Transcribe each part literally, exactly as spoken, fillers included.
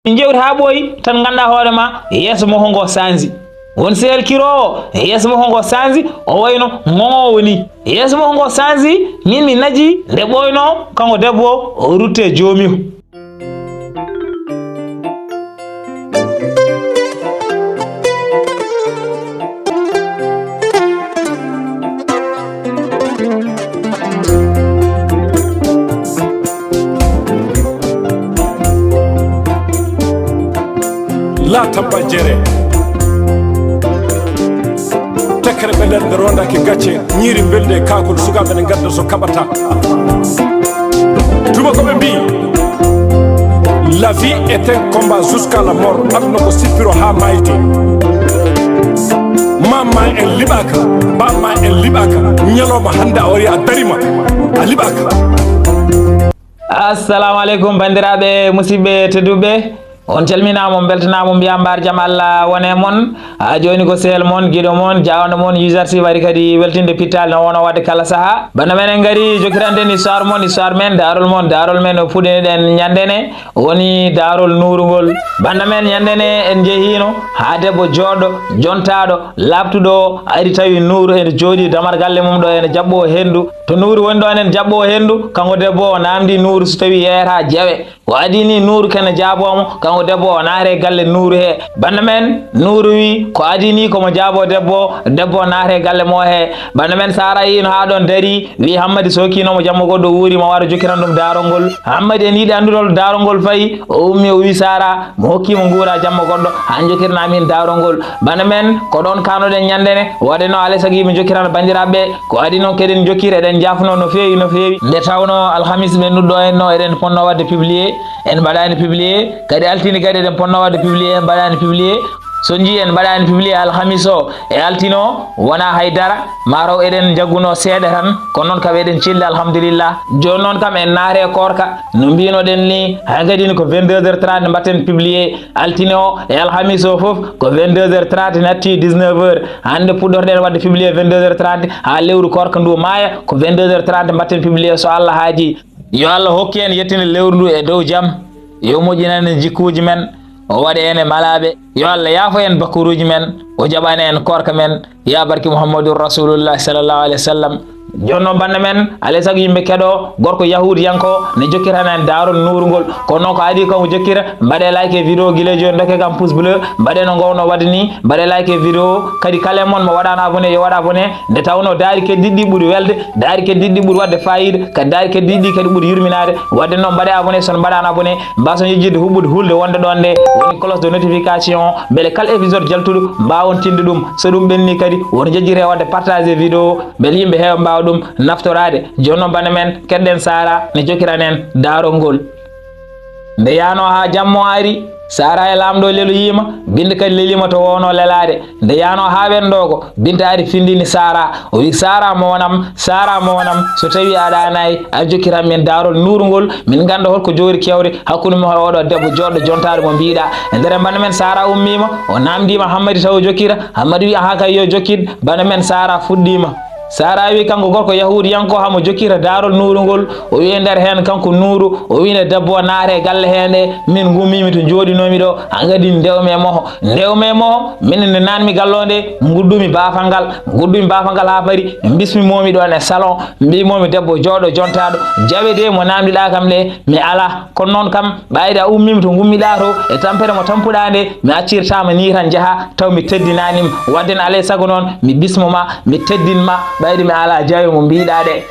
Min njewti haa ɓooyi, tan nganndaa hoore ma, yeeso makko ngo saanji. Won sehil kiroowo, yeeso makko ngo saanji, o wayno ŋoŋoowo ni. Yeeso makko ngo saanji, min mi naji, nde ɓooynoo, kanko debbo o, o rutte joomiiko. La tamba jere. Tekkere ɓe nder nde rondake gacce, ñiiri mbeldi e kaakol, sukaaɓe ne ngadda so kaɓata. Tuma ko ɓe mbi, la vie est un combat jusqu'à la mort. Aduna ko sippiro haa maayde. Mamma en liɓaaka, bamma en liɓaaka. Ñalawma hannde a wari a darima, a liɓaaka. Assalamu aleykum, banndiraaɓe, musidɓe tedduɓe. On calminaama, on mbeltanaama, on mbiyaa mbaar jam Allah wone mon. Haa jooni ko sehil mon, giɗo mon, jaawɗo mon, U Z C wari kadi weltinde pittaali no wonno waɗde kala sahaa. Bana men en ngari jokkiranɗen histoire mon, histoire men, daarol mon, daarol men o fuɗɗiniɗen ñande ne, woni daarol nuuru ngol. Bana men ñande ne en njehiino haa debbo jooɗɗo, jontaaɗo, laaɓtuɗo o, ari tawi nuuru ene jooɗii damar galle mum ɗo ene jaɓɓoo henndu. To nuuru woni ɗo ene jaɓɓoo henndu, kanko debbo o naamndii nuuru so tawii yeeyata jawe. Ko adii nii nuuru kene jaaboo mo, kanko debbo o naati e galle nuuru he. Bana men nuuru wi ko adii nii ko mo jaaboo debbo o, debbo o naati e galle mo he. Bana men Saara yiino haa ɗoon darii, wi Hammadi sookiino mo jamma goɗɗo wuuri mo wara jokkiran ɗum daarol ngol. Hammadi ene yiɗi anndude hol daarol ngol fayi, o ummii o wi Saara, mo hokkii mo nguura jamma goɗɗo, haa njokkirnaa min daarol ngol. Bana men, ko ɗoon kaanoɗen ñande ne, waɗde noon alaa e sago yimɓe njokkirana banndiraaɓe ɓe. Ko adii noon keɗen njokkiri, eɗen njaafnoo no feewi, no feewi. Nde tawnoo alhamis ɓennuɗo en no eɗen ponnoo waɗde publié, en mbaɗaani publié. Kadi altine kadi eɗen ponnoo waɗde publié, en mbaɗaani publié. So njii en mbaɗaani publié alhamis o e altine o, wonaa hay dara, maa taw eɗen njaggunoo seeɗa tan, kono noon kam eɗen celli alhamdulillah. Jooni noon kam en naati e koorka, no mbiinoɗen ni, haa kadi ni ko vingt-deux heures trente mbaɗten publié. Altine o e alhamis o fof ko vingt-deux heures trente natti dix-neuf heures. Hannde puɗɗorɗen waɗde publié vingt-deux heures trente haa lewru koorka ndu maaya ko vingt-deux heures trente mbaɗten publié so Allah haajii. Yo Allah hokku en yettinde lewru ndu e dow jam. Yo moƴƴinan en jikkuuji men, o waɗa en e malaaɓe. Yo Allah yaafo en bakkuuruuji men, o jaɓana en koorka men. Ya barke Muhammadun Rasulullah sallallahu alaihi wasallam. Jooni noon bannde men, alaa e sago yimɓe keɗoo, gorko yahuudiyanko ne jokkirana en daarol nuuru ngol. Kono noon ko adii kanko jokkira, mbaɗee like e vidéo gila jooni, ndokkee kam pouce bleu, mbaɗee no ngoowno waɗde nii, mbaɗee like e vidéo. Kadi kala e mon mo waɗaano abonné, yo waɗ abonné, nde tawnoo daari keddiiɗi ɗi ɓuri welde, daari keddiiɗi ɗi ɓuri waɗde faayiida, kadi daari keddiiɗi ɗi kadi ɓuri yurminaade. Waɗde noon mbaɗee abonné, so on mbaɗaano abonné, mbaason yejjitde huɓɓude hulde wonde ɗoon nde woni cloche de notification, mbele kala épisode jaltuɗo mbaawon tinde ɗum. So ɗum ɓenni kadi, won jejjitee waɗde partager vidéo, mbele yimɓe heewa mbaawa ɗum naftoraade. Jooni noon bannde men, keɗɗen Saara ne jokkiran en daarol ngol. Nde yaanoo haa jamma o ari, Saara e laamɗo leloyiima, Binta kadi leliima to woowno lelaade. Nde yaanoo haa wendoo ko, Binta ari findini Saara. O wi, "Saara mownam, Saara mownam, so tawii aɗa anayi, a jokkitan min daarol nuuru ngol, min ngannda hol ko jogori kewre hakkunde men e oɗo debbo jooɗɗo jontaaɗo mo mbiiɗa." E nder bannde men Saara ummiima, o naamndiima Hammadi taw o jokkita. Hammadi wi, "Ahaa kay, yo jokkit." Bannde men Saara fuɗɗiima. Saara wi kanko gorko yahuudiyanko hamo jokkita daarol nuuru ngol, o wi e nder heen kanko nuuru, o wi nde debbo o naata e galle hee nde, min ngummiimi to njooɗinoomi ɗo, haa kadi ndewmi e moho. Ndewmi e moho, min nde naatmi galle o nde, nguddumi baafal ngal, nguddumi baafal ngal haa paari, mbismi moomi ɗo e salon, mbii moomi debbo jooɗo jontaaɗo, jawe de mo naamndiɗaa kam ɗe, mi alaa. Kono noon kam, ɓayde a ummiima to ngummiɗaa to, e tampere mo tampuɗaa nde, mi accirtaama nii tan njahaa, taw mi teddinaani ma. Waɗde no alaa e sago noon, mi bismo ma, mi teddin ma, ɓayde mi alaa jawe mo mbiiɗaa ɗe.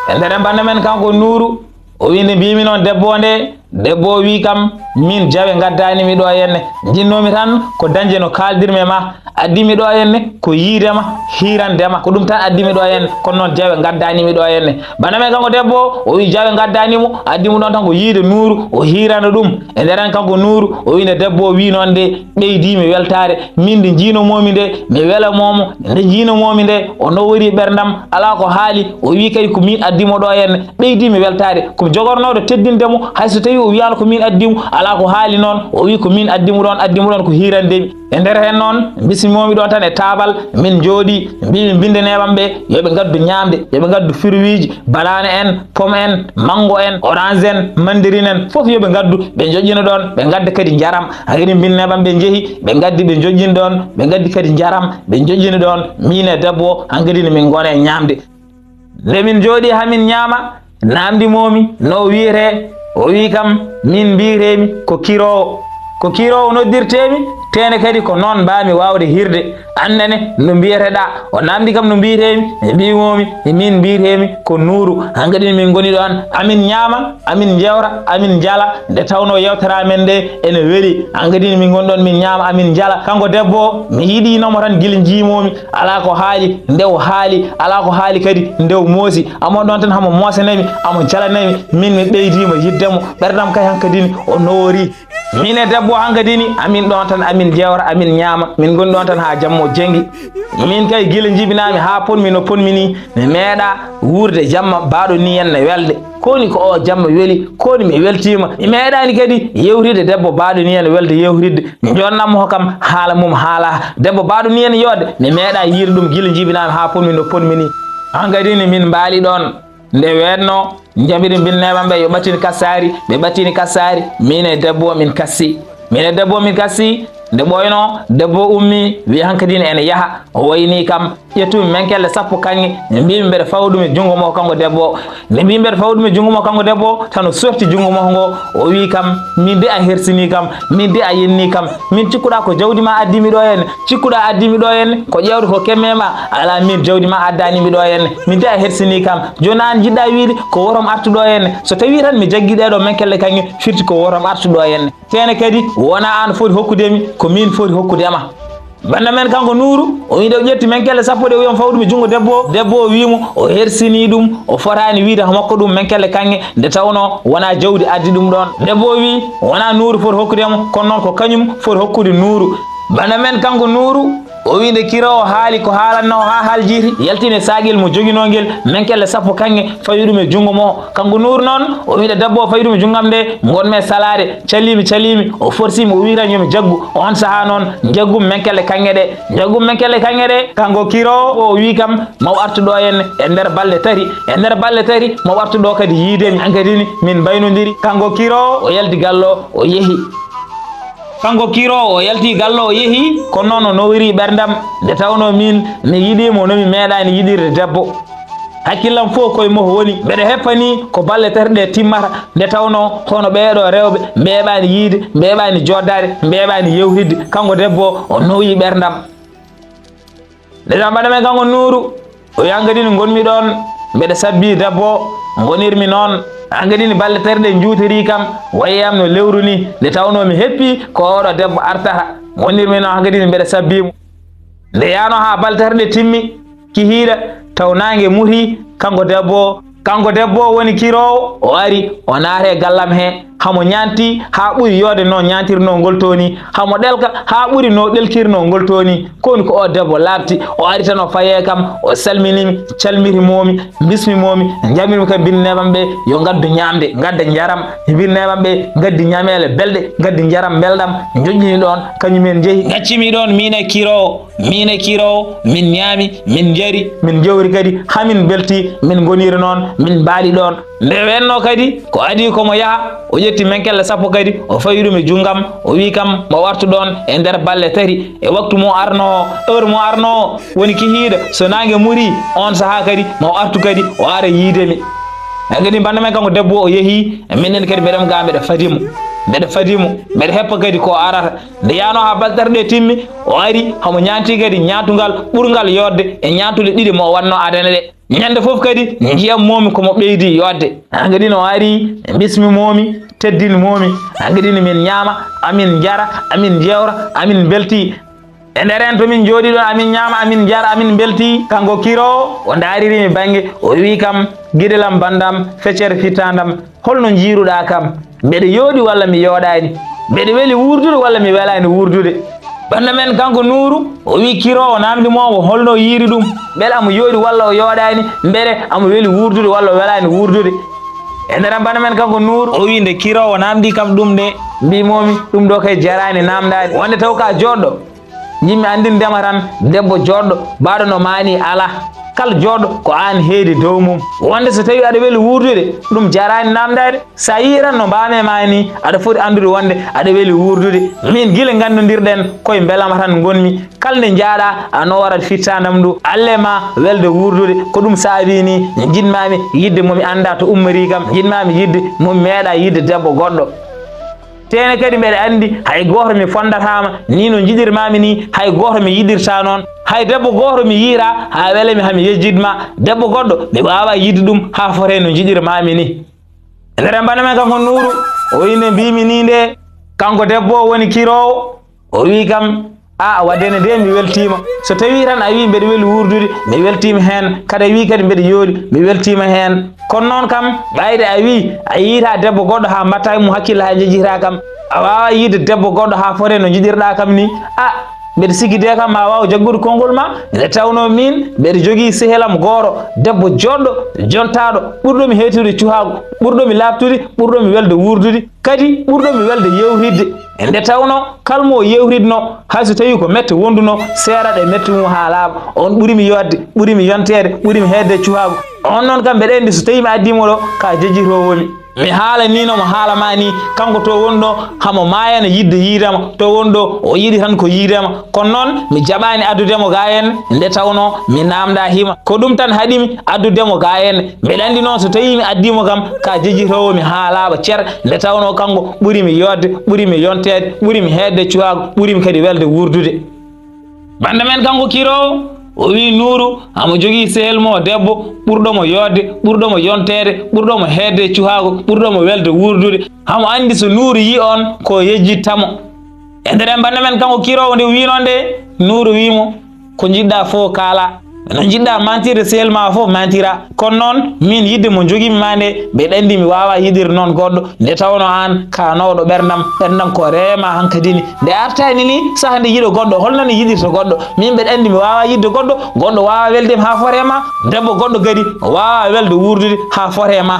E nder bannde men kanko Nuuru, o wii nde mbiimi noon debbo o nde, debbo o wii kam, miin jawe ngaddaani mi ɗo henne. Njinnoomi tan ko dañde no kaaldirmi e ma. Addi mi ɗo henne ko yiide ma, hiirande ma. Ko ɗum tan addi mi ɗo henne. Kono noon jawe ngaddaani mi ɗo henne. Bana men kanko debbo o, o wii jawe ngaddaani mo, addi mo ɗoon tan ko yiide Nuuru, o hiirana ɗum. E nder en kanko Nuuru, o wii nde debbo o wii noon nde, ɓeydii mi weltaare. Miin nde njiinomoo-mi nde, mi welamoo mo. Nde njiinomoo-mi nde, o nowori ɓerndam, alaa ko haali. O wii kadi ko miin addi mo ɗo henne. Ɓeydii mi weltaare. Ko mi jogornooɗo teddinde mo, hay so tawii O wiyaano ko min addi mo, alaa ko haali noon. O wi ko min addi mo ɗoon, addi mo ɗoon ko hiirande mi. E nder heen noon, bismimoomi ɗoon tan e taabal, min njooɗii, mbiimi binde neeɓam ɓe, yo ɓe ngaddu ñaamde, yo ɓe ngaddu firwiiji, banaana en, pom en, manngo en, orange en, mandarine en, fof yo ɓe ngaddu, ɓe njoƴƴina ɗoon, ɓe ngadda kadi njaram. Hankadi binde neeɓam ɓe njehi, ɓe ngaddi, ɓe njoƴƴini ɗoon, ɓe ngaddi kadi njaram, ɓe njoƴƴini ɗoon, miin e debbo o, hankadi min ngona e ñaamde. Nde min njooɗii haa min ñaama, naamndimoomi no o wiyetee, o wi kam, miin mbiyeteemi ko kiroowo. Ko kiroowo noddirteemi, teene kadi ko noon mbaami waawde hiirde. Aan nene, no mbiyeteɗaa? O naamndi kam no mbiyeteemi, mi mbiimoomi, miin mbiyeteemi ko Nuuru. Hankadi min ngoni ɗoon, amin ñaama, amin njeewta, amin njala, nde tawnoo yeewtere amen nde ene weli. Hankadi min ngoni ɗoon, min ñaama, amin njala. Kanko debbo o, mi yiɗiino mo tan gila njiimoomi. Alaa ko haali, nde o haali, alaa ko haali kadi, nde o moosi. Amo ɗoon tan hamo moosanami, amo jalanami, miin mi ɓeydiima yiɗde mo. Ɓerdam kay hankadi ni, o noori. Miin e debbo o hankadi ni, amin ɗoon tan, amin jeewta, amin ñaama, min ngoni ɗoon tan haa jamma o jenngi. Miin kay gila njibinaami haa ponmi no ponmi ni, mi meeɗaa wuurde jamma baaɗo ni en no welde. Koni ko o jamma weli, koni mi weltiima. Mi meeɗaani kadi yewtide debbo baaɗo ni en welde yewtidde. Jonnam mo kam haala mum haala. Debbo baaɗo ni en yodde, mi meeɗaa yiide ɗum gila njibinaami haa ponmi no ponmi ni. Hankadi ni min mbaali ɗoon. Nde weenno, njamiri binde neeɓam ɓe yo ɓattin kassaari, ɓe ɓattini kassaari, miin e debbo o min kassi. Miin e debbo o min kassi, nde ɓooyno, debbo o ummi, wi hankadi ni ene yaha. O wayni kam, ƴettumi menkelle sappo kaŋŋe, mbiimi mbeɗa fawa ɗum e junngo mo kanko debbo o. Nde mbiimi mbeɗa fawa ɗum e junngo mo kanko debbo o, tan o sorti junngo mo ngo, o wi kam, min de a hersini kam, min de a yenni kam, min cikkuɗaa ko jawdi ma addi mi ɗo henne, cikkuɗaa addi mi ɗo henne, ko ƴeewde ko kemme ma, alaa min jawdi ma addaani mi ɗo henne, min de a hersini kam, jooni aan njiɗɗaa wiide ko worom artu ɗo henne, so tawii tan mi jaggi ɗee ɗo menkelle kaŋŋe, firti ko worom artu ɗo henne. Teene kadi, wonaa aan foti hokkude mi, ko miin foti hokkude ma. Bannda men kanko Nuuru, o wiide o ƴetti menkelle sappo ɗe, o wiya o fawa ɗum e junngo debbo o. Debbo o wii mo, o hersinii ɗum, o fotaani wiide ko makko ɗum menkelle kaŋŋe, nde tawnoo wonaa jawdi addi ɗum ɗoon. Debbo o wii, wonaa Nuuru foti hokkude mo, kono noon ko kañum foti hokkude Nuuru. Bannda men kanko Nuuru, o wii nde kiroowo haali ko haalannoo haa haaljiiti, yaltini e saagel mo joginoo ngel, menkelle sappo kaŋŋe, fawi ɗum e junngo mo. Kanko Nuuru noon, o wii nde debbo o fawi ɗum e junngam nde, ngonmi e salaade, caliimi, caliimi, o forsiimi, o wii tan yo mi jaggu. Oon sahaa noon, njaggumi menkelle kaŋŋe ɗe, njaggumi menkelle kaŋŋe ɗe. Kanko kiroowo o wii kam, ma o artu ɗo henne, e nder balɗe tati, e nder balɗe tati, ma o artu ɗo kadi yiide mi. Hankadi ni, min mbaynondiri. Kanko kiroowo, o yalti gallo, o yehi. Kanko kiroowo, o yalti gallo, o yehi, kono noon o nowiri ɓerndam, nde tawnoo miin mi yiɗii mo no mi meeɗaani yiɗirde debbo. Hakkillam fof koye makko woni, mbeɗa heppa ni ko balɗe tati ɗe timmata, nde tawnoo hono ɓee ɗo rewɓe mbeeɓaani yiide, mbeeɓaani jooɗdaade, mbeeɓaani yewtidde. Kanko debbo o, o nowi ɓerndam. Nde tan mbaɗa men kanko Nuuru, o wi hankadi ni ngonmi ɗoon, mbeɗa sabbi debbo, ngonirmi noon. Hankadi ni balɗe tati ɗe njuutorii kam, wayi am no lewru ni, nde tawnoo mi heppi ko oɗo debbo artata. Ngonirmi noon hankadi ni mbeɗa sabbi mo. Nde yaano haa balɗe tati ɗe timmi, kihiiɗe, taw naange muti, kanko debbo, kanko debbo woni kiroowo, o ari, o naati e gallam he, hamo ñaanti haa ɓuri yoode no ñaantirnoo ngol tooni, hamo ɗelka haa ɓuri no ɗelkirnoo ngol tooni. Kooni ko o debbo laaɓti, o ari tan o fayee kam, o salminii mi, calmitimoomi, mbismimoomi, njamirmi kam binde neeɓam ɓe, yo ngaddu ñaamde, ngadda njaram, binde neeɓam ɓe, ngaddi ñameele belɗe, ngaddi njaram mbelɗam, njoƴƴini ɗoon, kañum en njehi, ngaccimi ɗoon, miin e kiroowo. Miin e kiroowo, min ñaami, min njari, min njewti kadi, haa min mbelti, min ngoniri noon, min mbaali ɗoon. Nde weenno kadi, ko adii ko mo yaha, o ƴetti menkelle sappo kadi, o fawi ɗum e junngam, o wii kam, ma o artu ɗoon e nder balɗe tati, e waktu mo arnoo, heure mo arnoo, woni kihiiɗe, so naange murii, oon sahaa kadi, ma o artu kadi, o ara yiide mi. Haa kadi mbannda men kanko debbo o yehi, minen kadi mbeɗen ga mbeɗa fadi mo, mbeɗa fadi mo, mbeɗa heppa kadi ko arata. Nde yaano haa balɗe tati ɗe timmi, o ari, hamo ñaanti kadi ñaantungal ɓurngal yodde e ñaantuɗe ɗiɗi mo o waɗno adana ɗe. Ñande fof kadi, njiyam moomi ko mo ɓeydi yodde. Haa kadi no ari, mbismi moomi, teddin moomi. Haa kadi no min ñaama, amin njara, amin jeewra, amin mbelti. E nder heen to min njooɗi ɗoon, amin ñaama, amin njara, amin mbelti. Kanko kiroowo, o ndaariri mi bannge, o wii kam, giɗelam, banndam, feccere fittaandam, holno njiiruɗaa kam? Mbeɗa yooɗi walla mi yooɗaani? Mbeɗa weli wuurdude walla mi welaani wuurdude? Bannda men kanko Nuuru, o wii kiroowo naamndimoowo holno o yiiri ɗum. Mbele amo yooɗi walla o yooɗaani? Mbele amo weli wuurdude walla o welaani wuurdude? E nder am bana men kanko Nuuru, o wi nde kiroowo namdi kam ɗum nde, mbimomi ɗum ɗo kay jarani namdade. Wonde taw ka joɗɗo, yimɓe andindema tan debbo joɗɗo, baɗo no mani ala. Kal joɗɗo ko an heedi dow mum. Wonde so tawi aɗa weli wurdude, ɗum jarani namdade. Sa yii tan no mbame ma ni, aɗa foti andude wonde aɗa weli wurdude. Min gila gandodirɗen koye mbelama tan gonmi. Kal nde njaaɗa a no warat fittandam ndu. Alle ma welde wurdude. Ko ɗum saabi ni jiɗmami yidde momi anda to ummori kam. Jiɗmami yidde momi meeɗa yidde debbo goɗɗo. Tene kadi mbeɗa andi hay goto mi fondatama ni no jiɗirmami ni, hay goto mi yiɗirta noon. Hay debbo goto mi yiira ha welami hami yejjitma. Debbo goɗɗo mi wawa yidde ɗum ha fote no jiɗirmami ni. E nder mbana men kanko Nuuru, o wi nde mbimi ni nde, kanko debbo o woni kiroowo, o wi kam, a, waddene de mi weltima. So tawi tan a wi mbeɗa weli wurdude, mi weltima hen. Kadi a wi kadi mbeɗa yooli, mi weltima hen. Kono noon kam, ɓayde a wi a yiita debbo goɗɗo ha mbatta e mum hakkille ha jejjita kam, a wawa yiide debbo goɗɗo ha fote no jiɗirɗa kam ni, a, mbeɗa sikki de kam ma waw jaggude konngol ma. Nde tawno min mbeɗa jogii sehelam gooro, debbo joɗɗo, jontaɗo, ɓurɗo mi heetude cuhaagu, ɓurɗo mi laaɓtude, ɓurɗo mi welde wurdude, kadi ɓurɗo mi welde yewtidde. Nde tawno kal mo o yewtidno, hay so tawi ko mette wonduno, seerat e mette mum ha laaɓa. On ɓuri mi yodde, ɓuri mi yonteede, ɓuri mi heedde cuhaagu. On noon kam mbeɗa anndi so tawi mi addimo ɗo ka jejjitowomi. Mi haalanino mo haala ma ni, kanko to woni ɗo hamo maayana yidde yiidama, to woni ɗo o yiɗi tan ko yiidama. Kono noon mi jaɓani addudemo ga en, nde tawno mi namda himo. Ko ɗum tan haɗimi addudemo ga en. Mbeɗa anndi noon so tawi mi addimo kam ka jejjitowo mi ha laaɓa cer, nde tawno kanko ɓuri mi yodde, ɓuri mi yonteede, ɓuri mi heedde cuwaagu, ɓuri mi kadi welde wurdude. Banda men kanko kiroowo, o wi Nuuru hamo jogii sehel mo debbo, ɓurɗo mo yodde, ɓurɗo mo yonteede, ɓurɗo mo heedde cuhaagu, ɓurɗo mo welde wurdude. Hamo anndi so Nuuru yi on ko yejjittamo. E nder en banda men kanko kiroowo nde wi noon nde, Nuuru wi mo, ko jiɗɗa fof kaala. No jiɗɗa mantirde sehel ma fof mantira. Kono noon min yidde mo jogimi ma nde, mbeɗa anndi mi wawa yiɗir noon goɗɗo. Nde tawno an ka nawɗo ɓerdam, ɓerdam ko reema hankadini. Nde artani ni saha nde yiɗo goɗɗo, holno nde yiɗirta goɗɗo? Min mbeɗa anndi mi wawa yidde goɗɗo, goɗɗo wawa weldem ha fote ma, debbo goɗɗo kadi wawa welde wurdude ha fote ma.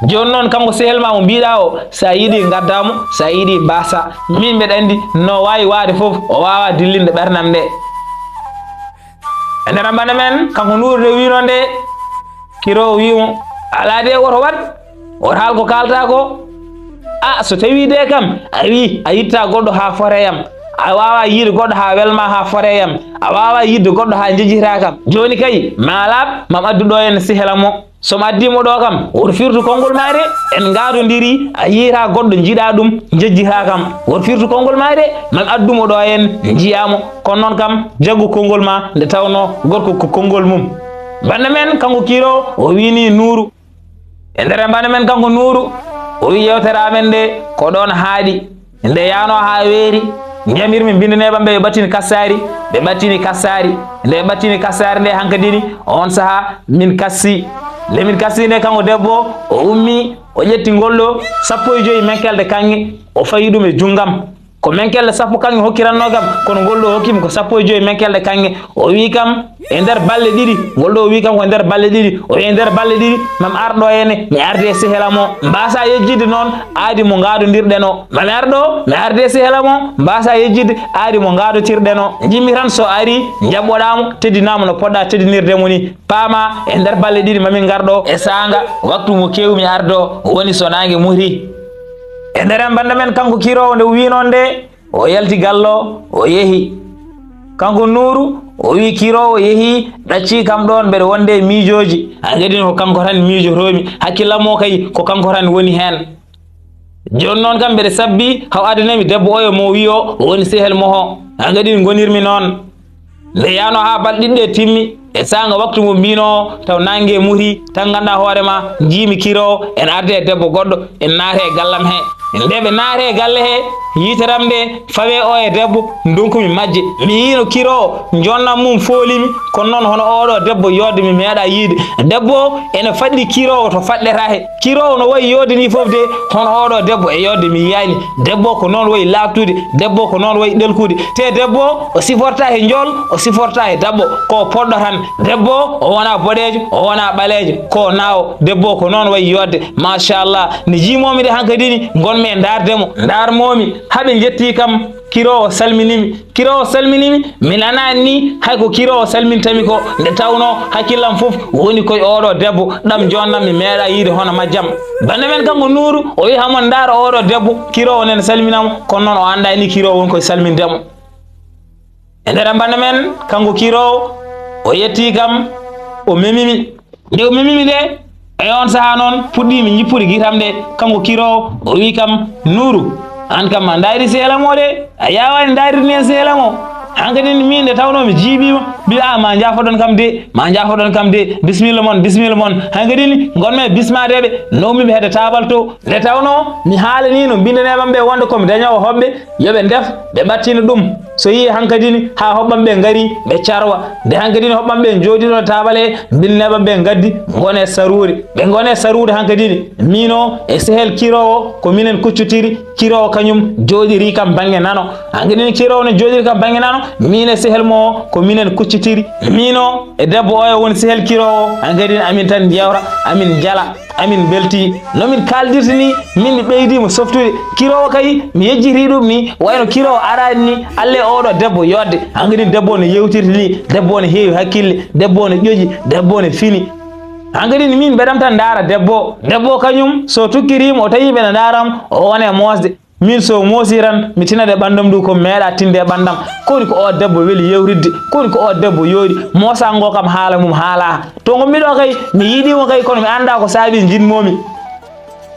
Joni noon kanko sehel ma mo mbiɗa o, sa yiɗi gaddamo, sa yiɗi mbasa. Min mbeɗa anndi no wawi waade fof, o wawa dillinde ɓerdam nde. E nder banda men kanko Nuuru nde wino nde, kiroowo wi mo, ala de woto waɗ, woto haal ko kalta ko. A, so tawi de kam a wi a yitta goɗɗo ha fote yam, a wawa yiide goɗɗo ha welma ha fote yam, a wawa yidde goɗɗo ha jejjita kam. Joni kay ma laaɓ, mam addu ɗo en sehela mo. So mi addimo ɗo kam, woto firtu konngol ma de, en gadodiri, a yiita goɗɗo jiiɗa ɗum, jejjita kam. Woto firtu konngol ma de, mam addumo ɗo en, jiyamo. Kono noon kam, jaggu konngol ma nde tawno gorko ko konngol mum. Banda men kanko Kiro, o wini Nuuru. E nder banda men kanko Nuuru, o wi yewtere amen nde ko ɗon haaɗi. Nde yaano haa weeri, njamirmi mbindaneeɓe am ɓe ɓe ɓattini kassaari, ɓe ɓattini kassaari. Nde ɓe ɓattini kassaari nde hankadini, on saha min kassi. Nde min kassi nde kanko debbo, o ummi, o ƴetti ngol ɗo sappo e joyi menkelde kaŋŋe, o fayi ɗum e junngam. Ko menkelde sappo kaŋŋe hokkiranno kam, kono ngol ɗo hokkimi ko sappo e joyi menkelde kaŋŋe. O wi kam, e nder balɗe ɗiɗi, ngol ɗo wi kanko e nder balɗe ɗiɗi, o wi e nder balɗe ɗiɗi, mam ar ɗo henne, mi arde e sehela mo. Mbasa yejjidde noon, aadi mo ngaadodirɗen o. Mam ar ɗo, mi arde e sehela mo, mbasa yejjidde, aadi mo ngaadotirɗen o. Jimmi tan so ari, jaɓɓoɗa mo, teddina mo no poɗɗa teddinirde mo ni. Paama, e nder balɗe ɗiɗi mami ngar ɗo, e saanga, waktu mo kewmi ardo, woni so naange muti. E nder en banda men kanko Kiro nde wino nde, o yalti gallo, o yehi. Kanko Nuuru, o wi Kiro, o yehi, ɗacci kam ɗon mbeɗa wonde e miijooji. Hankadin ko kanko tan miijotomi. Hakkillam o kay ko kanko tan woni heen. Jooni noon kam mbeɗa sabbi haw adanemi debbo oyo mo wi o woni sehel mo o. Hankadin ngonirmi noon. Nde yaano haa balɗe ɗiɗi ɗe timmi, e saanga waktu mo mbino taw naange muti, tan ngannda hoore ma, njiimi Kiro en arde e debbo goɗɗo, en naate e gallam he. Nde ɓe naate e galle he, yiiteram nde fawe o e debbo, ndonkumi majje. Mi yiino Kiro, jonnam mum foolimi, kono noon hono oɗo debbo yodde mi meeɗa yiide. Debbo ene faɗɗi Kiro to faɗɗeta he. Kiro no wayi yodde ni fof de, hono oɗo debbo e yodde mi yiyani. Debbo ko noon wayi laaɓtude, debbo ko noon wayi ɗelkude. Te debbo o siforta he njool, o siforta he daɓɓo, ko poɗɗo tan. Debbo o wona boɗeejo, o wona ɓaleejo, ko naawo. Debbo ko noon wayi yodde, machallah. Nde jiimoomi nde hankadi ni, ngonmi e ndaarde mo, ndaarmoomi. Haɓe njetti kam, kiroowo salminimi. Kiroowo salminimi, mi nanaani ni hay ko kiroowo salmintami ko, nde tawnoo hakkillam fof woni koye ooɗo debbo, ɗam joonnam mi meeɗaa yiide hono majjam. Bannde men kanko Nuuru, o wiyi hamo ndaara ooɗo debbo, kiroowo nene salmina mo, kono noon o anndaani ni kiroowo woni koye salminde mo. E nder bannde men, kanko kiroowo, o yetti kam, o memimi. Nde o memimi nde, e on sahaa noon, puɗɗiimi ñippude gitam nde, kanko kiroowo, o wii kam, "Nuuru, aan kam a ndaari sehel am o de, a yaawaani ndaarde ni en sehel am o." Hankadi ni miin nde tawnoo mi jiiɓiima, mbi, "A, ma njaafoɗon kam de, ma njaafoɗon kam de, bisimilla mon, bisimilla mon." Hankadi ni ngonmi e bismaadeeɓe, nawmiɓe hedde taabal to. Nde tawnoo mi haalaniino binndaneeɓe am ɓe wonde ko mi dañoowo hoɓɓe, yo ɓe ndef, ɓe ɓattina ɗum. So yii hankadi ni haa hoɓɓam ɓe ngari, ɓe carwa. Nde hankadi ni hoɓɓam ɓe njooɗiɗo taabal he, binndaneeɓam ɓe ngaddi, ngone saruude. Ɓe ngone saruude hankadi ni. Miino e sehel kiroowo, ko minen kuccitiri, kiroowo kañum jooɗiri kam bannge nano. Hankadi ni kiroowo ne jooɗiri kam bannge nano, miin e sehel mo o, ko minen kuccitiri. Miino e debbo oyo woni sehel kiroowo, hankadi ni amin tan njewta, amin njala. Amin mbelti. No min kaaldirta ni, min mi ɓeydiima softude. Kiroowo kay, mi yejjitii ɗum ni, wayno kiroowo araani ni, alle ooɗo debbo yodde. Hankadi debbo no yewtirta ni, debbo no heewi hakkille, debbo no ƴoƴi, debbo no fini. Hankadi ni min mbeɗam tan ndaara debbo. Debbo kañum, so tukkiriima, o tawi mbeɗa ndaara mo, o wone moosde. Min so moosi tan, mi tinata e ɓanndam ndu ko mi meeɗa tinde e ɓanndam. Ko woni ko o debbo weli yewtidde, ko woni ko o debbo yooɗi, moosango kam haala mum haalaa. To ngonmi ɗo kay, mi yiɗi mo kay, kono mi anndaa ko saabi njiɗmoomi.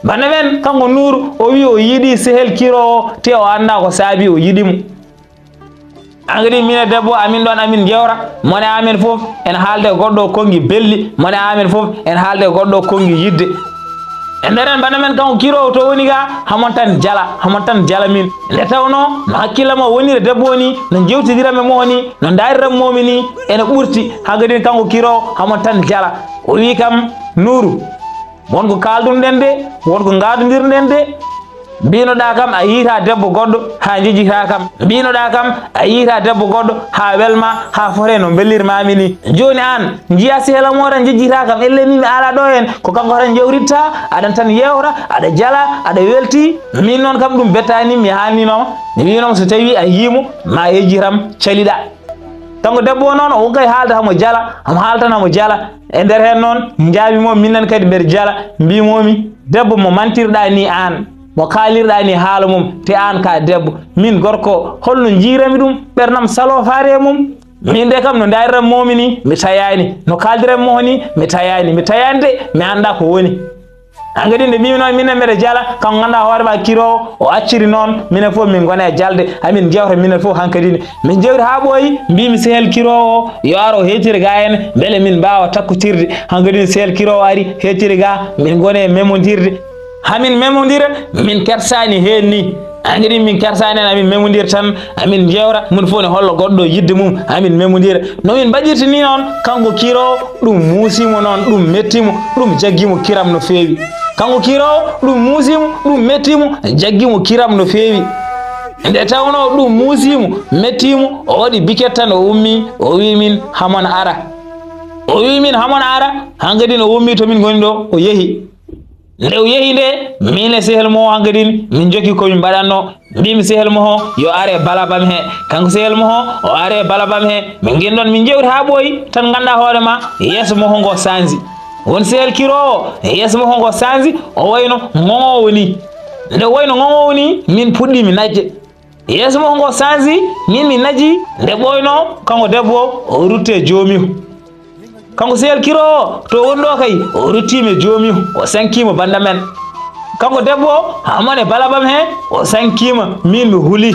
Bannde men, kanko Nuuru, o wii o yiɗi sehel kiroowo, te o anndaa ko saabi o yiɗi mo. Hankadi min e debbo amin ɗon amin jewta, mone amen fof en haalde goɗɗo konngi belli, mone amen fof en haalde goɗɗo konngi yidde. E nder en bana men kanko kiroowo to woni ga, hamon tan jala, hamon tan jala min. Nde tawnoo no hakkille mo woniri debbo o ni, no jewtidira me mo o ni, no ndaarira moomi ni, ene ɓurti. Hankadi kanko kiroowo hamon tan jala. O wii kam, "Nuuru, won ko kaaldunɗen de, won ko ngaadundirɗen de." Mbinoɗaa kam a yiita debbo goɗɗo haa njejitaa kam. Mbinoɗaa kam a yiita debbo goɗɗo haa welma, haa fotee no mbellirmaami ni. Jooni aan, njiyaa sehil am o tan njejitaa kam. Ellee min mi alaa ɗo heen. Ko kanko tan njewtitta, aɗa tan yeewta, aɗa jala, aɗa welti. Min noon kam ɗum bettaani, mi haalninooma. Mi wiinooma so tawii a yii mo, ma yejjitam, caliɗaa. Kanko debbo o noon, o kay haalda hamo jala, hamo haaltan hamo jala. E nder heen noon, njaabi mo, minen kadi mbeɗa jala, mbiimoomi, debbo mo mantirɗaa ni aan, mo kaalirɗaa ni haala mum, te aan ka debbo. Min gorko, holno njiirami ɗum, ɓernam saloo faade e mum. Min de kam no ndaariram moomi ni, mi tayaani, no kaaldiram mo ni, mi tayaani, mi tayaani de, mi anndaa ko woni. Hankadi nde mbiimi noon, minen mbeɗa jala, kanko ngannduɗaa hoore ma kiroowo, o acciri noon, minen fof min ngona e jalde, amin njewta minen fof hankadi ne. Min njewti haa ɓooyi, mbiimi sehel kiroowo o, yo ar o heetiri ga en, mbele min mbaawa takkotirde. Hankadi ne sehel kiroowo ari, heetiri ga, min ngoni e memondirde. Hamin memondira, min kersaani heen ni. Hankadi min kersaani heen, amin memondira tan, amin njewta, moni fof ne holla goɗɗo yidde mum, amin memondira. No min mbaɗirta ni noon, kanko kiroowo, ɗum muusi mo noon, ɗum metti mo, ɗum jaggi mo kiram no feewi. Kanko kiroowo, ɗum muusi mo, ɗum metti mo, jaggi mo kiram no feewi. Nde tawnoo ɗum muusi mo, metti mo, o waɗi biket tan, o ummii, o wii min, "Hamon ara." O wii min, "Hamon ara." Hankadi no ummii to min ngoni ɗo, o yehi. Nde o yehi nde, min e sehel mo o hankadi, min njokki ko min mbaɗatnoo. Mbiimi sehel mo o, yo ar e balabam he. Kanko sehel mo o, o ari e balabam he. Min ngoni ɗoon, min njewti haa ɓooyi, tan nganndaa hoore ma, yeeso mo o ngo saanji. Won sehel kiroowo, yeeso mo o ngo saanji, o wayno ŋoŋoowo ni. Nde o wayno ŋoŋoowo ni, min puɗɗiimi najde. Yeeso mo o ngo saanji, min mi naji, nde ɓooynoo, kanko debbo o, o rutti e joomiiko. Kanko sehel kiroowo to woni ɗo kay, o ruttiima e joomiiko, o sankiima bannda men. Kanko debbo o, hamon e balabam he, o sankiima, min mi huli.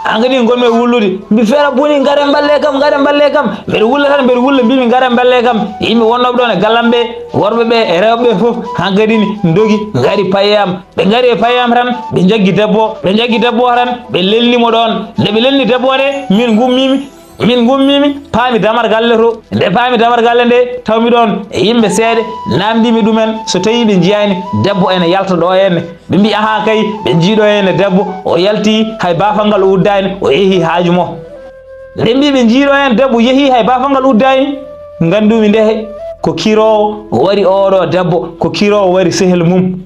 Hankadi ngonmi e wullude, mbi feera boni, ngare mballe kam, ngare mballe kam. Mbeɗa wulla tan, mbeɗa wulla, mbiimi ngare mballe kam. Yimɓe wonnooɓe ɗoon e gallam ɓe, worɓe ɓe e rewɓe ɓe fof, hankadi ni ndogi, ngari paye am. Ɓe ngari e paye am tan, ɓe njaggi debbo o, ɓe njaggi debbo o tan, ɓe lelni mo ɗoon. Nde ɓe lelni debbo o nde, min ngummiimi, min ngummiimi, paami damar galle to. Nde paami damar galle nde, tawmi ɗoon e yimɓe seeɗa, naamndiimi ɗumen so tawii ɓe njiyaani debbo ene yalta ɗo henne. Ɓe mbii, "Ahaa kay, ɓe njii ɗo henne debbo, o yaltii, hay baafal ngal o uddaani, o yehii haaju mo." Nde mbii ɓe njii ɗo heen debbo yehii, hay baafal ngal uddaani, Nganndumi ndehe ko kiroowo waɗi ooɗo debbo, ko kiroowo waɗi sehel mum.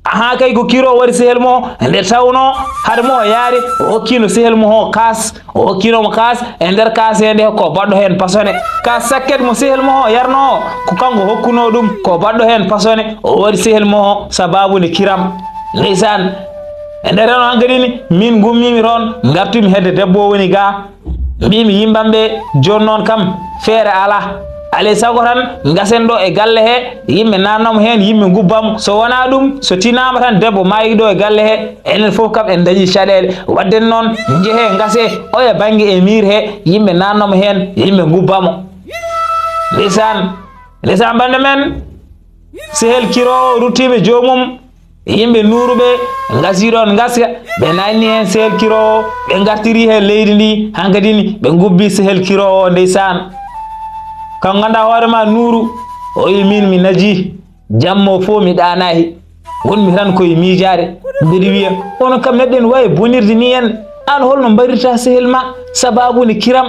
Ahaa kay, ko kiroowo waɗi sehel mo, nde tawnoo hade mo o yaari, o hokkiino sehel mo o kaas, o hokkiino mo kaas, e nder kaas he nde ko baɗɗo heen pasone. Kaas sakket mo sehel mo o yarnoo o, ko kanko hokkunoo ɗum, ko baɗɗo heen pasone, o waɗi sehel mo o sabaabu nde kiram. Ndeysaan, e nder heen o hankadi ni, min ngummiimi toon, ngartumi hedde debbo o woni gaa. Mbiimi yimɓam ɓe, jooni noon kam, feere alaa. Alay sago tan, ngasen ɗo e galle he, yimɓe naatnoo mo heen, yimɓe ngubba mo. So wonaa ɗum, so tinaama tan, debbo maayi ɗo e galle he, enen fof kam en dañii caɗeele. Waɗden noon, njehee, ngasee, oya bannge e miir he, yimɓe naatnoo mo heen, yimɓe ngubba mo. Ndeysaan, ndeysaan, bannde men, sehel kiroowo ruttiiɓe joomum, yimɓe Nuuru ɓe ngasii ɗoon ngaska, ɓe naatni heen sehel kiroowo, ɓe ngartiri heen leydi ndi, hankadi ni ɓe ngubbi sehel kiroowo, ndeysaan. Kam nganndaa hoore ma Nuuru, o wi min mi najii, jamma o fof mi ɗaanaaki, wonmi tan koye miijaade, mbiɗa wiya, kono kam neɗɗo ene waawi bonirde ni en, aan holno mbaɗirta sehel ma, sabaabu nde kiram?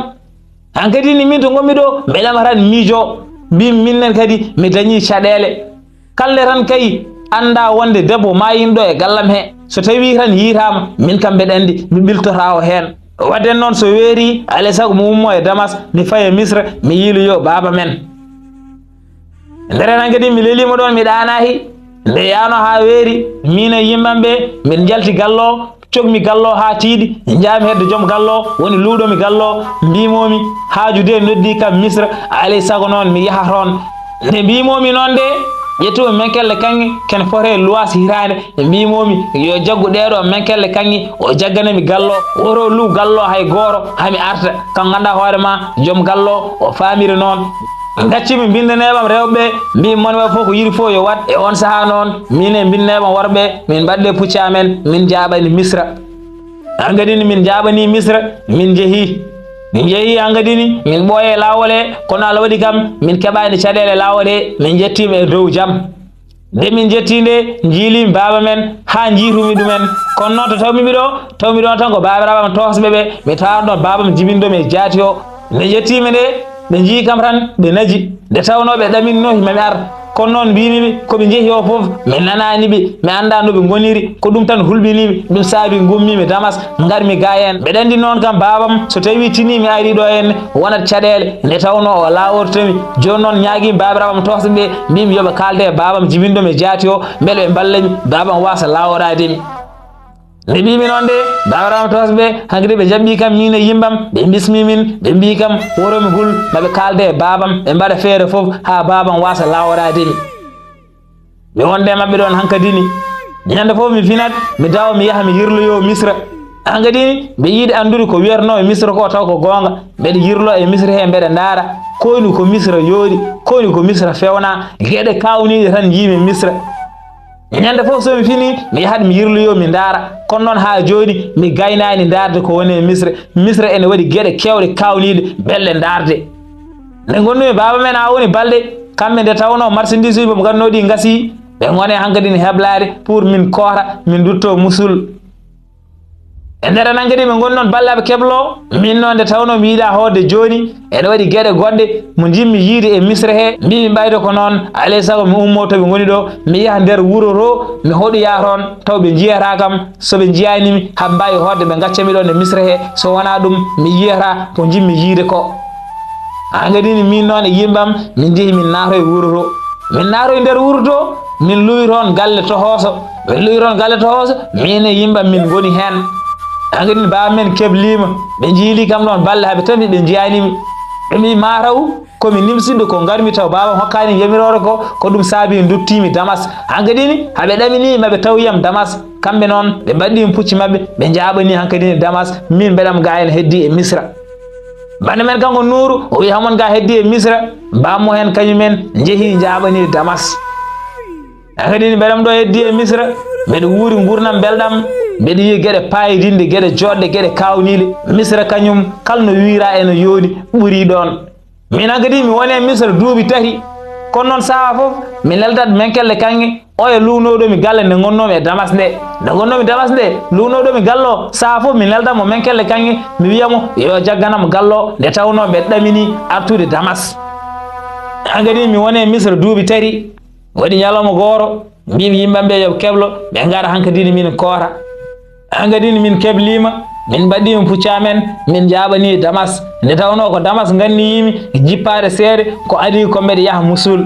Hankadi ni min to ngonmi ɗo, mbeɗa ma tan miijo, mbimi min nen kadi mi dañii caɗeele. Kalde tan kay annda wonde debbo maayinɗo e gallam he. So tawii tan yiitaama, min kam mbeɗa anndi mi ɓiltotaako heen. Waɗden noon so weerii, alay sago mi ummo e Damas, mi faye Misra, mi yiiloyo baaba men. Nderen hankadi mi leliima ɗoon, mi ɗaanaaki. Nde yaano haa weeri, min e yimɓam ɓe, min njalti gallo, cogmi gallo haa tiiɗi, njaami hedde joom gallo, woni luuɗomi gallo, mbimomi, haaju de noddi kam Misra, alay sago noon mi yaha toon. Nde mbimomi noon de, ƴettumi menkelle kaŋŋe, ken pote luwaas hitaande, mbimomi, yo jaggu ɗeeɗo menkelle kaŋŋe, o jagganami gallo, woto luw gallo hay gooto, haa mi arta. Kam nganndaa hoore ma, joom gallo, o faamiri noon. Ngaccumi mbinndaneeɓam rewɓe, mbi mon wa fof ko yiɗi fof yo waɗ. E oon sahaa noon, min e mbinndaneeɓam worɓe, min mbaɗde pucci amen, min njaaɓani Misra. Hankadi ni min njaaɓani Misra, min njehii. Min njehii hankadi ni, min ɓooyii e laawol he, kono Allah waɗi kam, min keɓaani caɗeele laawol he, min njettiima e dow jam. Nde min njettii nde, njiilimi baaba men, haa njiitumi ɗumen. Kono noon to tawmi mi ɗo, tawmi ɗoon tan ko baabiraaɓe am toosɓe ɓe, mi tawaano ɗoon baaba am jibinɗo mi e jaati o. Nde njettiimi nde, ɓe njii kam tan, ɓe naji. Nde tawnoo ɓe ɗaminno hima mi ar. Kono noon mbiimi ɓe, ko ɓe njehi o fof, mi nanaani ɓe, mi anndaa no ɓe ngoniri. Ko ɗum tan hulɓinii mi, ɗum saabi ngummiimi Damas, ngarmi gaa heen. Mbeɗa anndi noon kam baaba am, so tawii tinii mi arii ɗo heen, wonat caɗeele. Nde tawnoo o laawortoo mi. Jooni noon ñaagiimi baabiraaɓe am toosɓe ɓe, mbiimi yo ɓe kaalde e baaba am jibinɗo mi e jaati o, mbele ɓe mballa mi, baaba am waasa laaworaade mi. Nde mbiimi noon de, baabiraaɓe am toosɓe ɓe, hankadi ɓe njaɓɓii kam min e yimɓam, ɓe mbismii min, ɓe mbii kam, woto mi hul, ma ɓe kaalde e baaba am, ɓe mbaɗa feere fof haa baaba am waasa laaworaade mi. Mi wonde e maɓɓe ɗoon hankadi ni. Ñande fof mi finat, mi dawa, mi yaha, mi yirloyo Misra. Hankadi ni, mbeɗa yiɗi anndude ko wiyatnoo e Misra ko, taw ko goonga. Mbeɗa yirlo e Misra he, mbeɗa ndaara, koni ko Misra yooɗi, koni ko Misra feewna, geɗe kaawniiɗe tan njiimi Misra. Ñande fof so mi fini, mi yahat mi yirloyo, mi ndaara. Kono noon haa jooni, mi gaynaani ndaarde ko woni e Misra. Misra ene waɗi geɗe keewɗe kaawniiɗe, belɗe ndaarde. Nde ngonnumi baaba men haa woni balɗe, kamɓe nde tawnoo marchandise uji ɓe ngannoo ɗi ngasii, ɓe ngoni hankadi ne heblaade pour min koota, min ndutto Musul. E nder hankadi ɓe ngoni noon ballaɓe kebloo, min noon nde tawnoo mi yiɗaa hoorde jooni, ene waɗi geɗe goɗɗe mo njiɗmi yiide e Misra he, mbiimi ɓayde ko noon, alay sago mi ummoo to ɓe ngoni ɗo, mi yaha nder wuro to, mi hoɗoya toon, taw ɓe njiyataa kam, so ɓe njiyaani mi, haa ɓe mbaawi hootde ɓe ngacca mi ɗoon e Misra he, so wonaa ɗum mi yiyataa ko njiɗmi yiide ko. Hankadi ni min noon e yimɓam, min njehi min naatoy wuro to. Min naatoy nder wuro to, min luwi toon galle tohooso. Min luwi toon galle tohooso, min e yimɓam min ngoni heen. Hankadi ni baaba men kebliima, ɓe njiili kam ɗoon balɗe haa ɓe tampi ɓe njiyaani mi. Ɓe mbii maa taw ko mi nimsiɗɗo ko ngarmi taw baaba am hokkaani yamiroore ko, ko ɗum saabi nduttiimi Damas. Hankadi ni haa ɓe ɗaminii ma ɓe taw yam Damas. Kamɓe noon ɓe mbaɗɗii pucci maɓɓe, ɓe njaaɓanii hankadi ni Damas, min mbeɗam gaa ene heddii e Misra. Bannde men kanko Nuuru, o wiyi hamon gaa heddii e Misra, bammo heen kañum en njehii njaaɓanii Damas. Hankadi ni mbeɗam ɗo heddii e Misra, mbeɗa wuuri nguurndam mbelɗam, mbeɗa yiya geɗe paayodinɗe, geɗe jooɗɗe, geɗe kaawniiɗe. Misra kañum kala no wiyra ene yooɗi, ɓurii ɗoon. Min hankadi mi woni e Misra duuɓi tati, kono noon sahaa fof mi neldat menkelle kaŋŋe, oya luwnooɗo mi galle nde ngonnoomi e Damas nde. Nde ngonnoomi Damas nde, luwnooɗo mi gallo, sahaa fof mi neldat mo menkelle kaŋŋe, mi wiya mo yo jagganam gallo nde tawnoo mbeɗa ɗaminii artude Damas. Hankadi mi woni e Misra duuɓi tati. Waɗi ñalawma gooro, mbiimi yimɓe am ɓe yo ɓe keblo, ɓe ngara hankadi min koora. Hankadi min kebliima, min mbaɗɗiima pucci amen, min njaaɓanii Damas. Nde tawnoo ko Damas nganniyiimi, jippaade seeɗa, ko adii ko mbeɗa yaha Musul.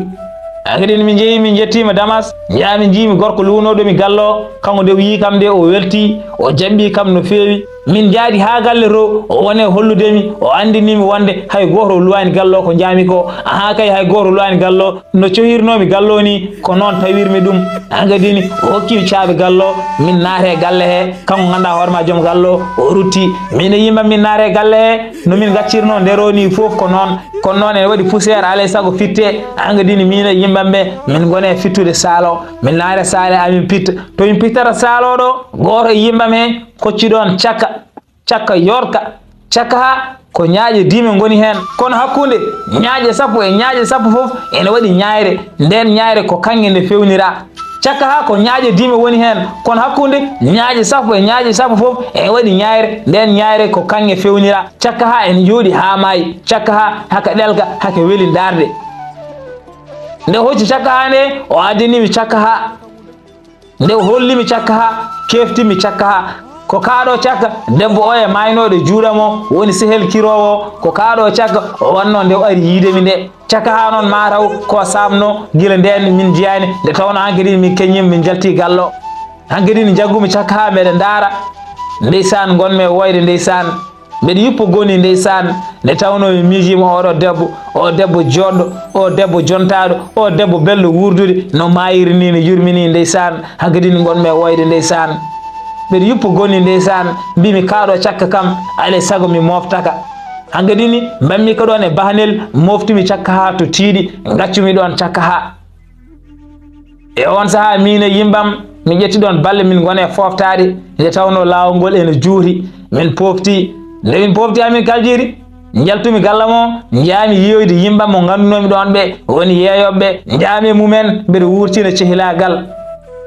Hankadi min njehi, min njettiima Damas, njaami njiimi gorko luunooɗo mi gallo, kanko nde o yii kam nde o weltii, o jaɓɓii kam no feewi. Min njaadi haa galle to, o woni e hollude mi, o anndinii mi wonde hay gooto luwaani gallo ko njaami ko. Ahaa kay, hay gooto luwaani gallo, no cohirnoomi gallo ni, ko noon tawirmi ɗum. Hankadi ni, o hokki mi caabi gallo, min naati e galle he, kanko ngannduɗaa hoore ma joom gallo, o rutti. Min e yimɓe am min naati e galle he, no min ngaccirnoo nder o ni fof ko noon. Kono noon ene waɗi poussière, alay sago fitte. Hankadi ni min e yimɓe am ɓe, min ngoni e fittude saalo. Min naati e saale amin pitta. To min pittata saalo ɗo, gooto e yimɓe am he, hocci ɗoon cakka. Cakka yorka, cakka haa ko ñaaƴe dime ngoni heen. Kono hakkunde ñaaƴe sappo e ñaaƴe sappo fof ene waɗi ñaayre, ndeen ñaayre ko kaŋŋe nde fewnira. Cakka haa ko ñaaƴe dime woni heen, kono hakkunde ñaaƴe sappo e ñaaƴe sappo fof ene waɗi ñaayre, ndeen ñaayre ko kaŋŋe fewnira. Cakka haa ene jooɗi haa maayi, cakka haa haka ɗelka, haka weli ndaarde. Nde hocci cakka haa nde, o addani mi cakka haa. Nde o holli mi cakka haa, keefti mi cakka haa. Ko kaa ɗo cakka, debbo o e maaynooɗo juuɗe mo, woni sehel kiroowo, ko kaa ɗo cakka, o wannoo nde o ari yiide mi nde. Cakka haa noon maa taw ko saamno, gila ndeen min njiyaani, nde tawnoo hankadi min keñiima, min njaltii gallo. Hankadi ne njaggu mi cakka haa mbeɗa ndaara. Ndeysaan, ngon mi e woyde ndeysaan. Mbeɗa yuppa goni ndeysaan, nde tawnoo mi miijiima oɗo debbo, o debbo jooɗɗo, o debbo jontaaɗo, o debbo belɗo wuurdude, no maayiri ni, no yurmini ndeysaan, hankadi ni ngon mi e woyde ndeysaan. Mbeɗa yuppa goni ndeysaan, mbimi kaa ɗo cakka kam, alay sago mi mooftaka. Hankadi ni mbammi ko ɗoon e bahnel, moftumi cakka haa to tiiɗi, ngaccumi ɗoon cakka haa. E oon sahaa, miin e yimɓe am, min ƴetti ɗoon balle, min ngoni e fooftaade, nde tawnoo laawol ngol ene juuti. Min poofti. Nde min poofti, haa min kaljiiti, njaltumi galle mo, njaami yiyoyde yimɓe am mo nganndunoomi ɗoon ɓe, woni yeeyooɓe ɓe, njaami e mumen, mbeɗa wuurtina cehilaagal.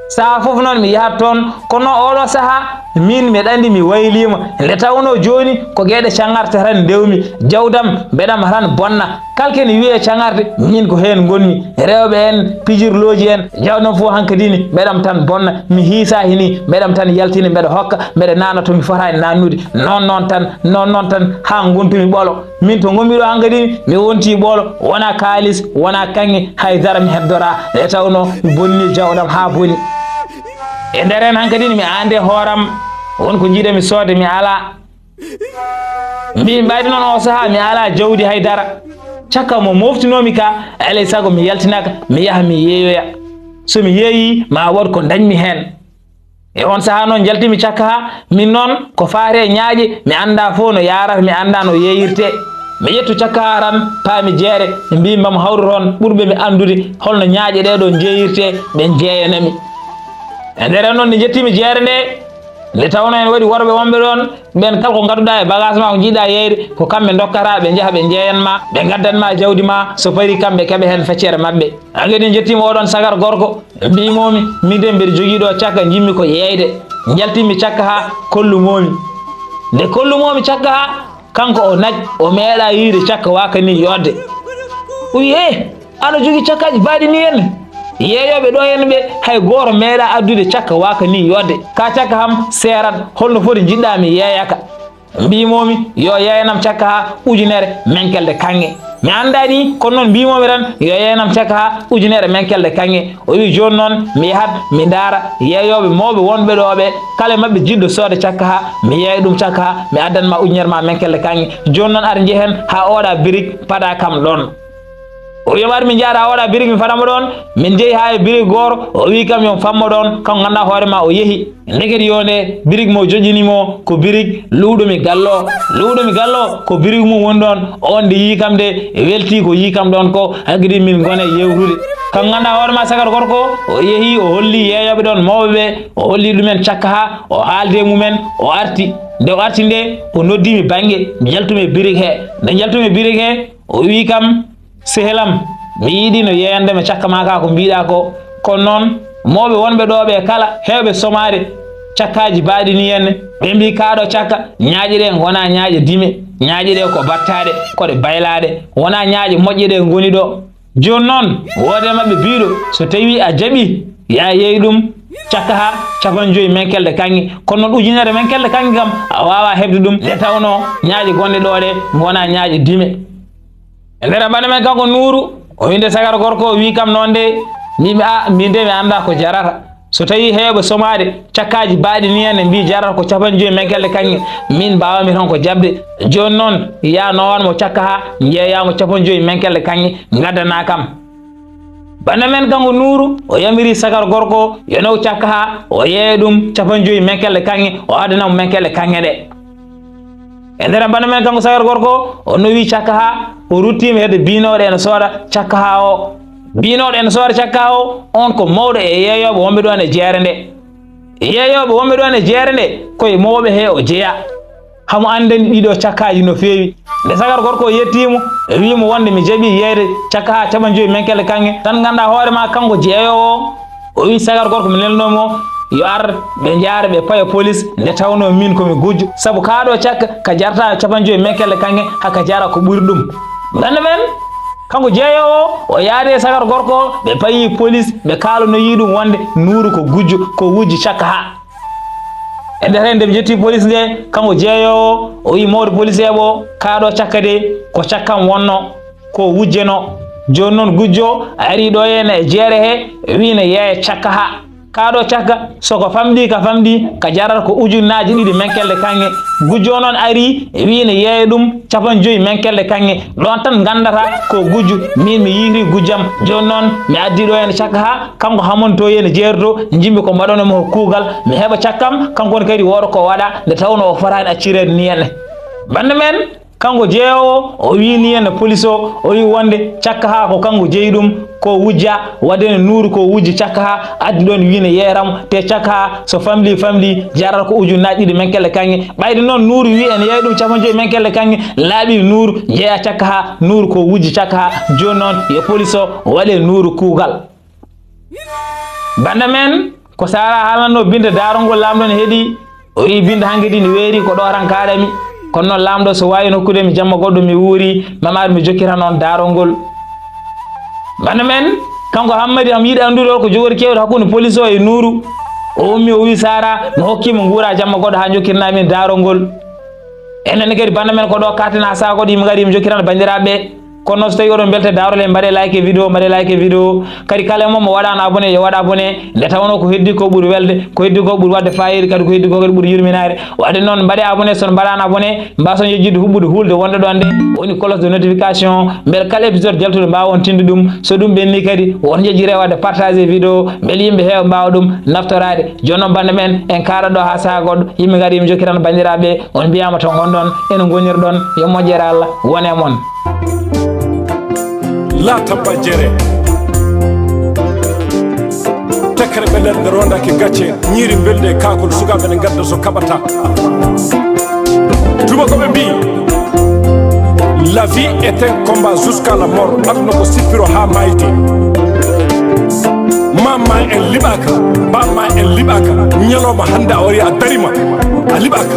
Sahaa fof noon mi yahat toon, kono oɗo sahaa, miin mbeɗa anndi mi wayliima. Nde tawnoo jooni ko geɗe caŋarte tan ndewmi, jawdam mbeɗam tan bonna. Kala ko ene wiyee caŋarte, miin ko heen ngonmi. Rewɓe en, pijirlooji en, jawdam fof hankadi ni, mbeɗam tan bonna. Mi hiisaaki ni, mbeɗam tan yaltina, mbeɗa hokka, mbeɗa naana to mi fotaani naannude. Noon noon tan, noon noon tan, haa ngontumi ɓolo. Min to ngonmi ɗo hankadi ni, mi wontii ɓolo, wonaa kaalis, wonaa kaŋŋe, hay dara mi heddoraa. Nde tawnoo mi bonni jawdam haa boni. E nder heen hankadi ni, mi aande hooram, won ko njiɗami soode, mi alaa. Mbi mbaydi noon oo sahaa mi alaa jawdi hay dara. Cakka mo moftinoomi ka, alay sago mi yaltinaka, mi yaha mi yeeyoya. So mi yeeyii, ma wood ko ndañmi heen. E oon sahaa noon njaltimi cakka haa, min noon ko faati e ñaaƴe, mi anndaa fof no yaarata, mi anndaa no yeeyirtee. Mi ƴettu cakka haa tan, paami jeere, mi mbi mbam hawru toon ɓurɓe mi anndude holno ñaaƴe ɗee ɗoo njeeyirtee, ɓe njeeyana mi. E nder heen noon nde njettimi jeere nde, nde tawnoo ene waɗi worɓe wonɓe ɗoon, ɓeen kala ko ngadduɗaa e bagage ma ko njiɗɗaa yeeyde, ko kamɓe ndokkata, ɓe njaha ɓe njeeyan ma, ɓe ngaddan ma jawdi ma, so parii kamɓe keɓa heen feccere maɓɓe. Hankadi njettiima oo ɗoon sagar gorko, mbiymoo-mi, miin de mbeɗa jogii ɗo cakka, njiɗmi ko yeeyde. Njaltinmi cakka haa kollumoomi. Nde kollumoomi cakka haa, kanko o naƴ, o meeɗaa yiyde cakka waaka nii yooɗde. O wii, "Ee, aɗa jogii cakkaaji baaɗi nii heen?" Yeeyooɓe ɗo heen ɓe, hay gooto meeɗaa addude cakka waaka nii yooɗde. Ka cakka kam seerat, holno foti njiɗɗaa mi yeeya ka? Mbiymoo-mi, yo yeeyanam cakka haa ujunere menkelde kaŋŋe. Mi anndaa ni, kono noon mbiymoo-mi tan, yo yeeyanam cakka haa ujunere menkelde kaŋŋe. O wii, "Jooni noon, mi yahat, mi ndaara yeeyooɓe mawɓe wonɓe ɗo ɓe, kala e maɓɓe jiɗɗo soode cakka haa, mi yeeya ɗum cakka haa, mi addan ma ujunere ma menkelde kaŋŋe. Jooni noon, ar njehen haa ooɗa birig, padaa kam ɗoon." O wii, "Ar min njaha haa ooɗa birig, mi fada mo ɗoon." Min njehi haa e birig gooro, o wii kam yo mi fad mo ɗoon, kanko ngannduɗaa hoore ma o yehi. Ndekete yo nde birig mo joƴƴini mo ko birig luuɗo mi gallo. Luuɗo mi gallo ko birig mum woni ɗoon. Oon nde yii kam de, weltii ko yii kam ɗoon ko, hankadi min ngona e yeewtude. Kanko ngannduɗaa hoore ma sagar gorko, o yehi, o holli yeeyooɓe ɗoon mawɓe ɓe, o holli ɗumen cakka haa, o haaldi e mumen, o arti. Nde o arti nde, o noddi mi bannge, mi jaltumi e birig he. Nde njaltumi e birig he, o wii kam, "Sehil am, mi yiɗi no yeeyande ma cakka ma ka ko mbiɗa ko. Kono noon, mawɓe wonɓe ɗo ɓe kala heewɓe somaade cakkaaji baaɗi ni en, ɓe mbi ka ɗo cakka, ñaaƴe ɗe ngona ñaaƴe dime, ñaaƴe ɗe ko battaɗe, ko ɗe baylaɗe, wona ñaaƴe moƴƴe ɗe ngoni ɗo." Jooni noon, woodee maɓɓe biiɗo, so tawii a jaɓii, yaa yeey ɗum cakka haa capanɗe joyi menkelde kaŋŋe. Kono noon ujunere menkelde kaŋŋe kam, a waawaa heɓde ɗum, nde tawnoo ñaaƴe gonɗe ɗoo ɗe ngonaa ñaaƴe dime. E nder bana men kanko Nuuru, o wii nde sagar gorko o wii kam noon de, mbiimi, "A, min de mi anndaa ko jarata." So tawii heewɓe somaade cakkaaji baaɗi nii en, ɓe mbii jarata ko capanɗe joyi menkelde kaŋŋe, min mbaawmi tan ko jaɓde. Jooni noon, yaa noowan mo cakka haa njeeyaa mo capanɗe joyi menkelde kaŋŋe, ngaddanaa kam. Bana men kanko Nuuru, o yamiri sagar gorko o yo naw cakka haa o yeeya ɗum capanɗe joyi menkelde kaŋŋe, o addana mo menkelde kaŋŋe ɗe. E nder bana men kanko sagar gorko, o nawi cakka haa o ruttiima hedde biinooɗo ene sooda cakka haa o. Biinooɗo ene sooda cakka haa o, on ko mawɗo e yeeyooɓe wonɓe ɗoon e jeere nde. Yeeyooɓe wonɓe ɗoon e jeere nde, ko e mawɓe he o jeyaa. Hamo anndani ɗiɗo cakkaaji no feewi. Nde sagar gorko o yettii mo, o wii mo wonde mi jaɓii yeeyde cakka haa capanɗe joyi menkelde kaŋŋe, tan nganndaa hoore maa kanko jeeyoowo o. O wii sagar gorko mi nelnoo mo, yo ar ɓe njaara ɓe paya polis, nde tawnoo min ko mi gujjo. Sabu kaa ɗoo cakka ka jarata capanɗe joyi menkelde kaŋŋe, haka jara ko ɓuri ɗum. Bana men, kanko jeeyoowo o, o yaadi e sagar gorko o, ɓe payi polis, ɓe kaalanoyii ɗum wonde Nuuru ko gujjo, ko wujji cakka haa. E nder heen nde ɓe njetti polis nde, kanko jeeyoowo o, o wii mawɗo poliseeɓe o, kaa ɗoo cakka de, ko cakkam wonnoo, ko wujjenoo. Jooni noon gujjo o arii ɗo henne e jeere he, wii ne yeeya cakka haa. Kaa ɗoo cakka, so ko famɗi ka famɗi, ka jarata ko ujunnaaji ɗiɗi menkelde kaŋŋe. Gujjo o noon arii, wii ne yeeya ɗum capanɗe joyi menkelde kaŋŋe. Ɗoon tan nganndata ko gujjo, min mi yiiri gujjam. Jooni noon mi addi ɗo henne cakka haa, kanko hamonto henne jeerto, njimmi ko mbaɗanoo mo kuugal, mi heɓa cakkam, kanko ne kadi wooda ko waɗa, nde tawnoo o fotaani accireede nii henne. Bana men, kanko jeeyoowo o, o wii nii henne polis o, o wii wonde cakka haa ko kanko jeyi ɗum, ko wujja, waɗde ne Nuuru ko wujji cakka haa, addi ɗoon wii ne yeeram, te cakka haa so famɗi famɗi, jarata ko ujunnaaji ɗiɗi menkelde kaŋŋe. Ɓayde noon Nuuru wii ene yeeya ɗum capanɗe joyi menkelde kaŋŋe, laaɓi Nuuru jeeya cakka haa, Nuuru ko wujji cakka haa. Jooni noon yo polis o waɗe Nuuru kuugal. Bana men, ko Sara haalannoo binde daarol ngol laamɗo ne heɗii. O wii binde hankadi ne weeri ko ɗo tan kaaɗami. Kono noon laamɗo so waawi nokkude mi jamma goɗɗo mi wuuri, mamaari mi jokkita noon daarol ngol. Bana men, kanko Hammadi hamo yiɗi anndude o ko jogori keewɗo hakkunde polis o e Nuuru. O ummi o wii Sara, mi hokkii mo nguura jamma goɗɗo haa njokkitnaa min daarol ngol. Enen kadi bana men ko ɗo kaaten haa saha goɗɗo yimɓe ngari yimɓe njokkitana banndiraaɓe ɓe. Kono noon so tawii oɗon mbelta daarol he mbaɗee like vidéo, mbaɗee like vidéo. Kadi kala e mon mo waɗaano abonné yo waɗ abonné. Nde tawnoo ko heddii ko ɓuri welde, ko heddii ko ɓuri waɗde faayiida, kadi ko heddii ko kadi ɓuri yurminaade. Waɗde noon mbaɗee abonné so on mbaɗaano abonné, mbaason yejjitde huɓɓude hulde wonde ɗoon nde woni cloche de notification. Mbele kala épisode jaltuɗo mbaawa on tinde ɗum. So ɗum ɓennii kadi won jejjire waɗde partage vidéo mbele yimɓe heewa mbaawa ɗum naftoraade. Jooni noon bannde men en kaala ɗo haa saha goɗɗo yimɓe ngari yimɓe njokkitana banndiraaɓe ɓe. On mbiyaama to ngonɗon, eno ngonirɗon, yo moƴƴere Allah won e mon. La tabba jere. Tekkere ɓe nder rondaaki gacce, ñiiri mbelde e kaakol, sukaaɓe ne ngadda so kaɓata. Tuma ko ɓe mbii, la vie est un combat jusqu'à la mort. Aduna ko sippiro haa maayde. Mamma en liɓaaka, bamma en liɓaaka. Ñalawma hannde a wari a darima, a liɓaaka.